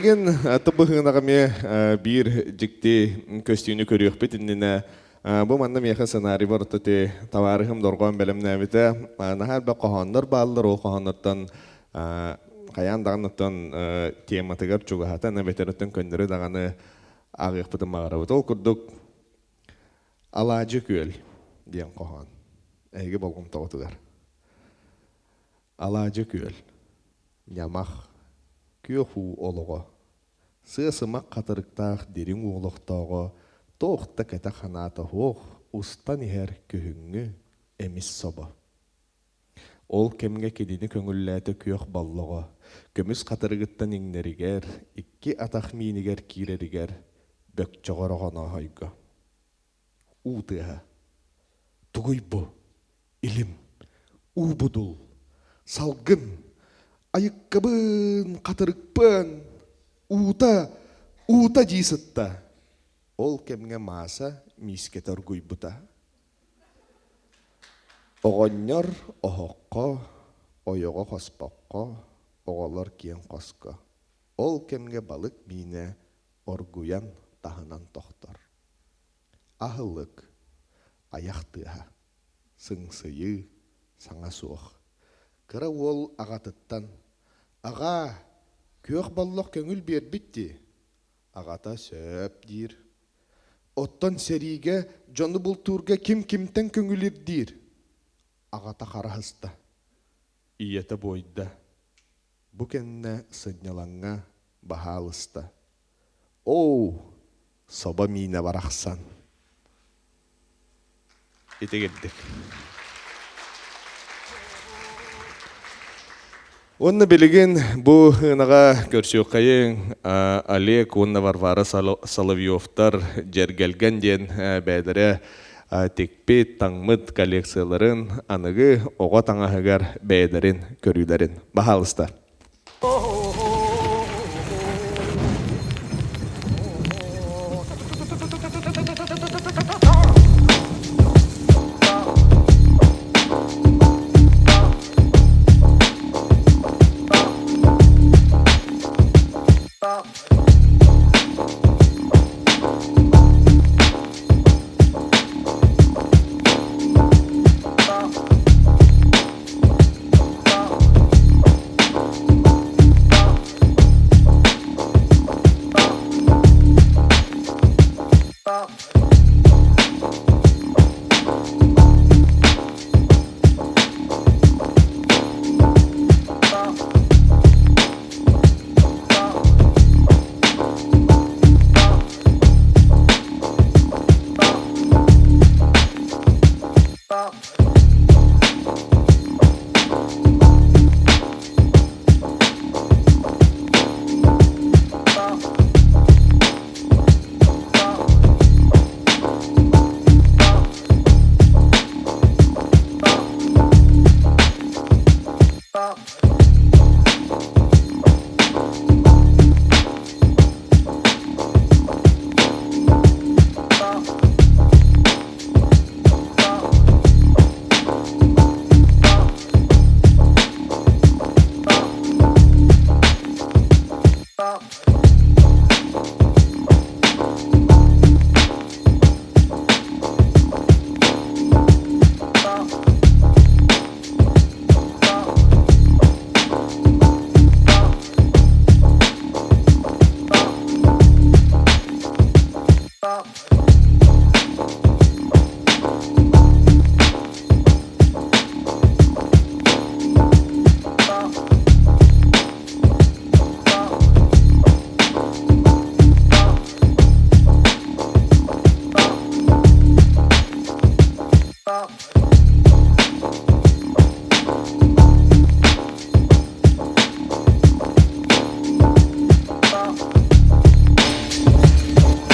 Билигин тыбыһыынаҕа эмиэ биир дьикти көстүүнү көрүөхпүт иннинэ бу манна миэхэ сценарий барыта ти табаарыһым дорҕоон бэлэмнээбитэ. Наһаа элбэх хоһооннор бааллар, ол хоһооннортон хайаан даҕаныттан тематыгар чугаһатан эбэтэр көннөрү даҕаны ааҕыахпытын баҕарабыт. Ол курдук Алаадьы күөл диэн хоһоон. Эһиги болҕомтоҕутугар. Алаадьы күөл. Ньамах. Күөх уу олоҕо. Сыа-сымах хатырыктаах дириҥ уолохтооҕо туох да кэтэх санаата суох устан иһэр күһүҥҥү эмис собо. Ол кэмҥэ кинини көҥүллээтэ күөх боллоҕо, көмүс хатырыгыттан иҥнэригэр, икки атах миинигэр киирэригэр бөкчөҕөр оҕонооһойго. Уу тыаһа. Тугуй бу? Илим. Уу будул. Салгын. Айыккабын, хатырыкпын. Уута, уута дии сытта. Ол кэмҥэ Мааса миискэтэ оргуйбута. Оҕонньор оһоххо, ойоҕо хоспоххо, оҕолор киэҥ хоско. Ол кэмҥэ балык миинэ оргуйан таһынан тохтор. Аһылык, айах тыаһа, сыҥсыйыы, саҥа суох. Кыра уол аҕатыттан: «Аҕаа, күөх боллох көҥүл биэрбит дии?» Аҕата сөп диир. Оттон сэриигэ дьону бултуурга ким кимтэн көҥүл ирдиир? Аҕата хараһыста. Ийэтэ буойда. Бу кэннэ сынньалаҥҥа баһаалыста. Оо, собо миинэ барахсан. Итигирдик. Уонна билигин бу ынаҕа көрсүөххэйиҥ Олег уонна Варвара Соловьевтар Дьэргэлгэн диэн бэйэлэрэ тикпит, таҥмыт коллекцияларын аныгы оҕо таҥаһыгар бэйэлэрин көрүүлэрин. Баһаалыста.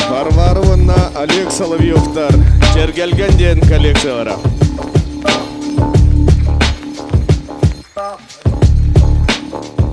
Варвара уонна Олег Соловьевтар Чэргэлгэн диэн коллекциялара.